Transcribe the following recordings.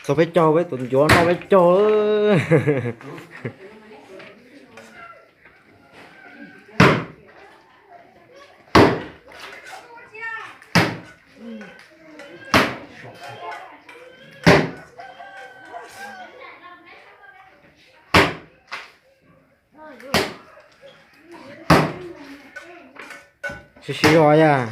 Tau peb caug, peb tus ncuav noj peb caug. Sib sib zog yag.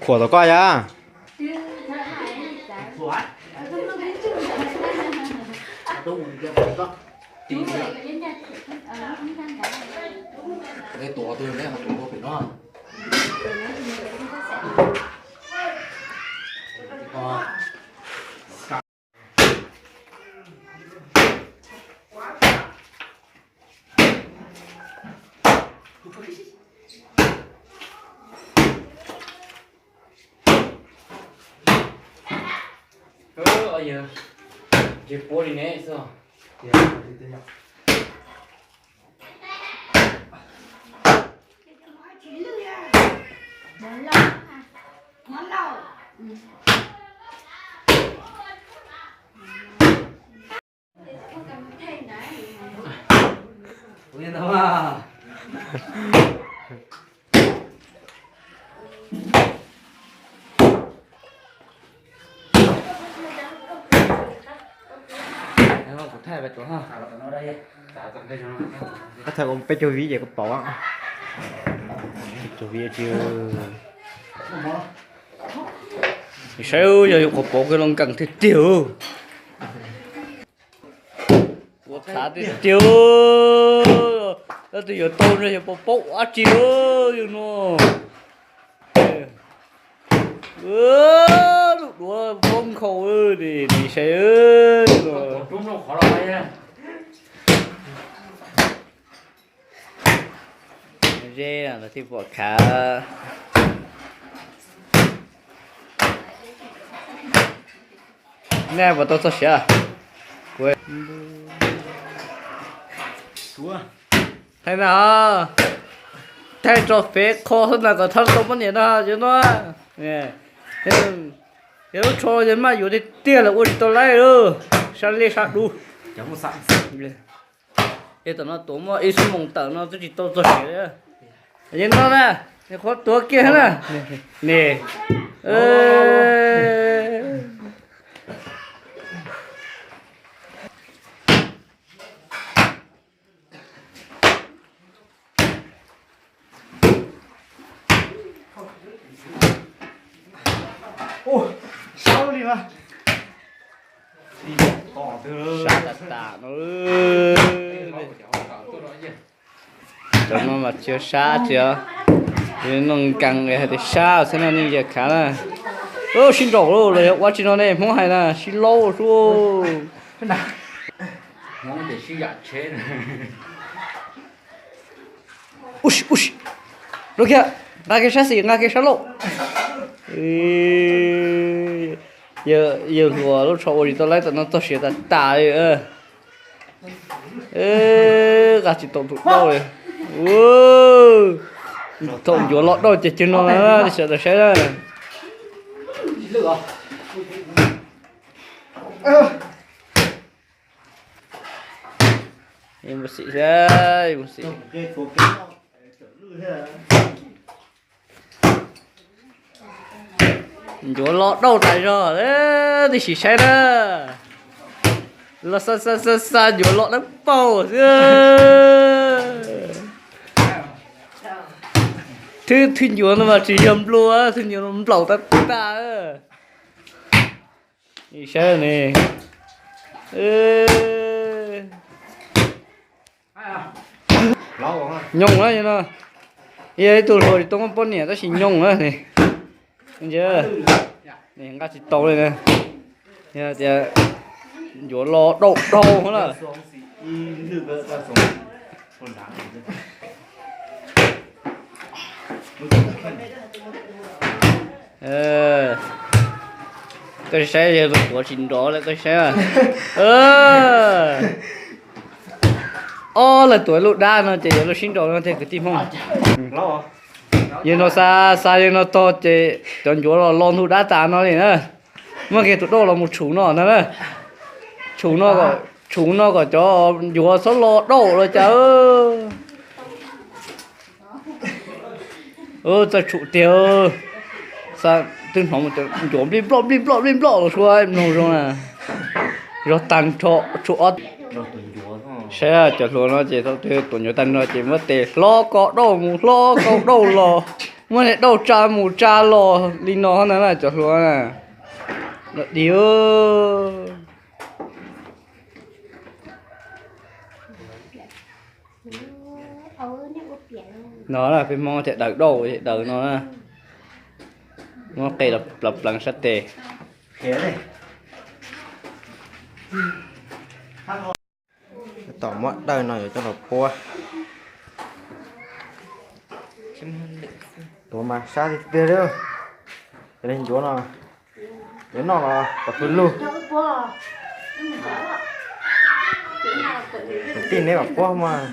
Khuam tom koj yam. Tsis puab li ne xwb. Koj thaij ua peb caug vib ces koj pauv. Peb caug vib tsis. Saib yog yus qhov pauv kawg los nkees tiag tiag. Ua txhav tiag tiag. Leej twg yuav tau no yog paub paub ua dab tsi yus no. Lub duav poob nkhaus li, nim saib. Zeb no thiaj pom khav. Nej puas tau txog siav? Thaij na, thaij tso fem qho xwb na kom thab tau poj niam no cov no. Yog lub tsho yog maj yuav tiag tiag lawm ua tsis tau laib lawm, sab lej sab dub. Es tam no tuav muaj ib xuab moos tawm no twb tsis tau txog siav li. Yog no na, qhuav tuav kiag na. Nim. Sab tas tas no. Cov no mas tsis sab tsis, noj nkees hais tias sab xwb no nej yam khav na. Sib nraum los yog ua tsis no ne, Hmoob hais na sib laub xwb. Ub, ub, nqa kiag sab xis nqa kiag sab laug. Yawg hluas lub tsho ua tsis tau laib tam no txog siav tas tas li. Nqa tsis tau tus dauj li. Thaum ncuav los dauj ces cag no na, sawv daws saib na. Mus xim, mus xim. Ncuav los dauj tas zog, tib si saib na. Los xa xa xa xa ncuav los dawb paug xwb. Thwj, thwj ncuav no mas tsis yog nplua, thwj ncuav no nplaum tag tag. Saib ne. Nyoos na no. Yog ib tug hluas tsis tau muaj poj niam tab sis nyoos na ne. Nqa tsis tau li na. Yog tias ncuav los dauj dauj na. Koj saib yog tuav tsis nrov lawm koj saib. Ob leeg tuav lub dab no ces yuav luag sib nraus no tiag kwv tij Hmoob. Yog no xa, xa yog no tog ces cov ncuav los lo ntug dab tas no li na. Muab kiag tus dauj los mus tshum no ntag na. Tshum no kom, tshum no kom cov ncuav txhob lo dauj los cas. Txawj tshum tiag. Twb hnov mus cov ncuav nplij nploj nplij nploj nplij nploj los sua mloog zoo na. Zog tag nrho, tshum ob. Saib cov hluas no ces thaum twg tuav ncuav tag nrho ces muab tes hlob kaus dauj mus hlob kaus dauj los, muab niag dauj tsa mus tsa los li no ntag na cov hluas na. Lom dig. No peb Hmoob tias daws dauj, daws no na. Muab qe los pleev pleev sab tes. Tom muab dawj no yuav coj los puab. Tuav mas sab tiag tiag li. Cov niag ncuav no, yuav noj los kom pw lug. Kwv tij neb mam puab mas.